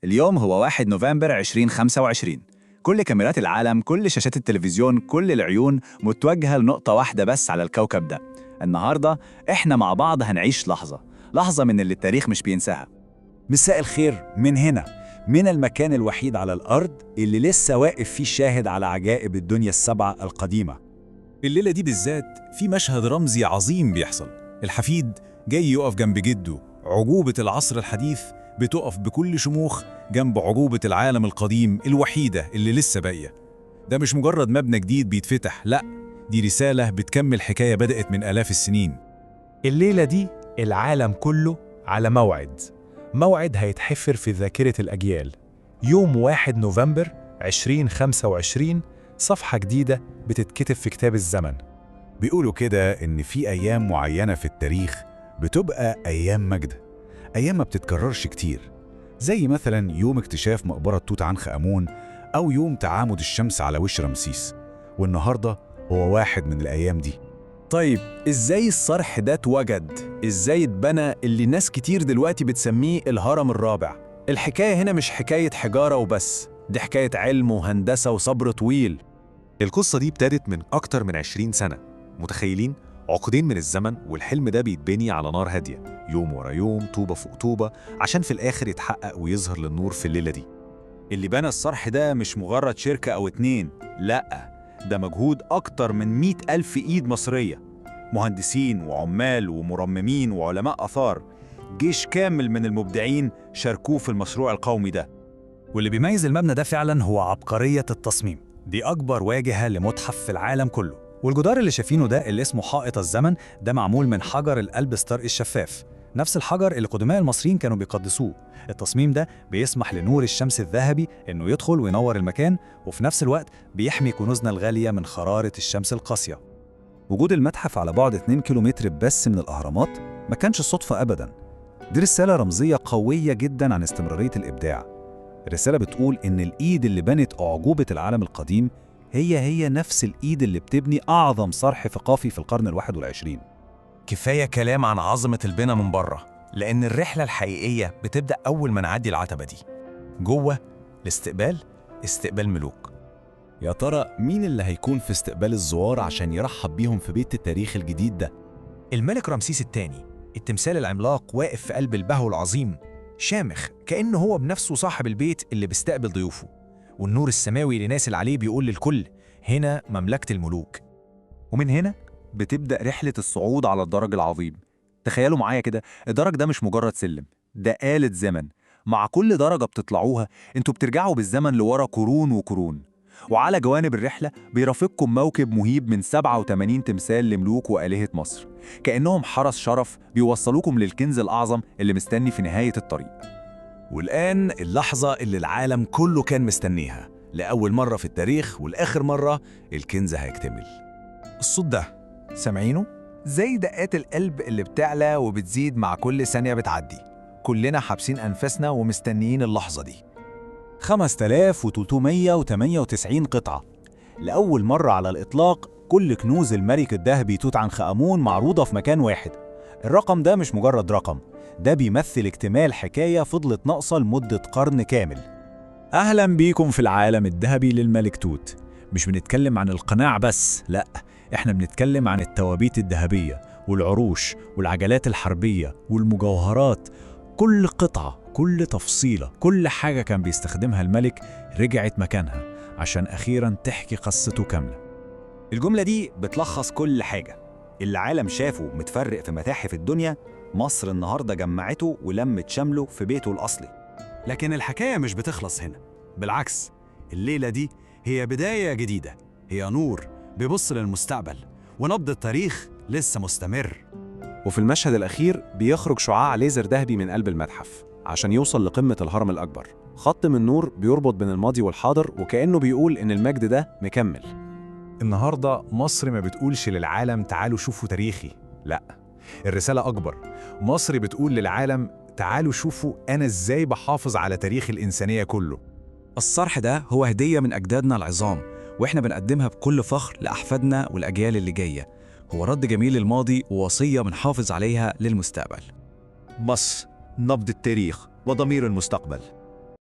اليوم هو 1 نوفمبر 2025. كل كاميرات العالم، كل شاشات التلفزيون، كل العيون متوجهة لنقطة واحدة بس على الكوكب ده. النهاردة احنا مع بعض هنعيش لحظة، لحظة من اللي التاريخ مش بينساها. مساء الخير من هنا، من المكان الوحيد على الأرض اللي لسه واقف فيه شاهد على عجائب الدنيا السبعة القديمة. الليلة دي بالذات في مشهد رمزي عظيم بيحصل. الحفيد جاي يقف جنب جده، عجوبة العصر الحديث بتقف بكل شموخ جنب عجوبة العالم القديم الوحيدة اللي لسه باقية. ده مش مجرد مبنى جديد بيتفتح، لا، دي رسالة بتكمل حكاية بدأت من آلاف السنين. الليلة دي العالم كله على موعد، موعد هيتحفر في ذاكرة الأجيال. يوم 1 نوفمبر 2025، صفحة جديدة بتتكتب في كتاب الزمن. بيقولوا كده إن في أيام معينة في التاريخ بتبقى أيام مجد، أيام ما بتتكررش كتير، زي مثلا يوم اكتشاف مقبرة توت عنخ آمون أو يوم تعامد الشمس على وش رمسيس. والنهاردة هو واحد من الأيام دي. طيب إزاي الصرح ده اتوجد؟ إزاي اتبنى اللي ناس كتير دلوقتي بتسميه الهرم الرابع؟ الحكاية هنا مش حكاية حجارة وبس، دي حكاية علم وهندسة وصبر طويل. القصة دي ابتدت من أكتر من 20 سنة. متخيلين؟ عقدين من الزمن والحلم ده بيتبني على نار هادية، يوم ورا يوم، طوبة فوق طوبة، عشان في الآخر يتحقق ويظهر للنور في الليلة دي. اللي بنى الصرح ده مش مجرد شركة أو اتنين، لأ، ده مجهود أكتر من 100,000 إيد مصرية، مهندسين وعمال ومرممين وعلماء آثار، جيش كامل من المبدعين شاركوه في المشروع القومي ده. واللي بيميز المبنى ده فعلا هو عبقرية التصميم. دي أكبر واجهة لمتحف في العالم كله. والجدار اللي شايفينه ده اللي اسمه حائط الزمن ده معمول من حجر الألبستر الشفاف، نفس الحجر اللي قدماء المصريين كانوا بيقدسوه. التصميم ده بيسمح لنور الشمس الذهبي إنه يدخل وينور المكان، وفي نفس الوقت بيحمي كنوزنا الغالية من حرارة الشمس القاسية. وجود المتحف على بعد 2 كيلومتر بس من الأهرامات ما كانش صدفة أبداً. دي رسالة رمزية قوية جداً عن استمرارية الإبداع. الرسالة بتقول إن الإيد اللي بنت أعجوبة العالم القديم هي هي نفس الإيد اللي بتبني أعظم صرح ثقافي في القرن 21. كفاية كلام عن عظمة البنا من بره، لأن الرحلة الحقيقية بتبدأ أول ما نعدي العتبة دي. جوه الاستقبال، استقبال ملوك. يا ترى مين اللي هيكون في استقبال الزوار عشان يرحب بيهم في بيت التاريخ الجديد ده؟ الملك رمسيس الثاني، التمثال العملاق واقف في قلب البهو العظيم، شامخ كأنه هو بنفسه صاحب البيت اللي بيستقبل ضيوفه. والنور السماوي اللي نازل عليه بيقول للكل: هنا مملكة الملوك. ومن هنا بتبدأ رحلة الصعود على الدرج العظيم. تخيلوا معايا كده، الدرج ده مش مجرد سلم، ده آلة زمن. مع كل درجة بتطلعوها انتوا بترجعوا بالزمن لورا قرون وقرون. وعلى جوانب الرحلة بيرافقكم موكب مهيب من 87 تمثال لملوك وآلهة مصر، كأنهم حرس شرف بيوصلوكم للكنز الأعظم اللي مستني في نهاية الطريق. والآن اللحظة اللي العالم كله كان مستنيها، لأول مرة في التاريخ والآخر مرة الكنز هيكتمل. الصوت ده سامعينه؟ زي دقات القلب اللي بتعلى وبتزيد مع كل ثانية بتعدي. كلنا حابسين أنفاسنا ومستنيين اللحظة دي. 5398 قطعة. لأول مرة على الإطلاق كل كنوز الملك الذهبي توت عنخ آمون معروضة في مكان واحد. الرقم ده مش مجرد رقم، ده بيمثل اكتمال حكاية فضلت ناقصة لمدة قرن كامل. أهلا بيكم في العالم الذهبي للملك توت. مش بنتكلم عن القناع بس، لا، احنا بنتكلم عن التوابيت الذهبية والعروش والعجلات الحربية والمجوهرات. كل قطعة، كل تفصيلة، كل حاجة كان بيستخدمها الملك رجعت مكانها عشان أخيراً تحكي قصته كاملة. الجملة دي بتلخص كل حاجة. اللي العالم شافه متفرق في متاحف الدنيا، مصر النهاردة جمعته ولمت شمله في بيته الأصلي. لكن الحكاية مش بتخلص هنا، بالعكس، الليلة دي هي بداية جديدة، هي نور بيبص للمستقبل، ونبض التاريخ لسه مستمر. وفي المشهد الأخير بيخرج شعاع ليزر ذهبي من قلب المتحف عشان يوصل لقمة الهرم الأكبر. خط من نور بيربط بين الماضي والحاضر، وكأنه بيقول إن المجد ده مكمل. النهاردة مصر ما بتقولش للعالم تعالوا شوفوا تاريخي، لا، الرسالة أكبر. مصر بتقول للعالم تعالوا شوفوا أنا إزاي بحافظ على تاريخ الإنسانية كله. الصرح ده هو هدية من أجدادنا العظام، وإحنا بنقدمها بكل فخر لأحفادنا والأجيال اللي جاية. هو رد جميل للماضي ووصية بنحافظ عليها للمستقبل. مصر، نبض التاريخ وضمير المستقبل.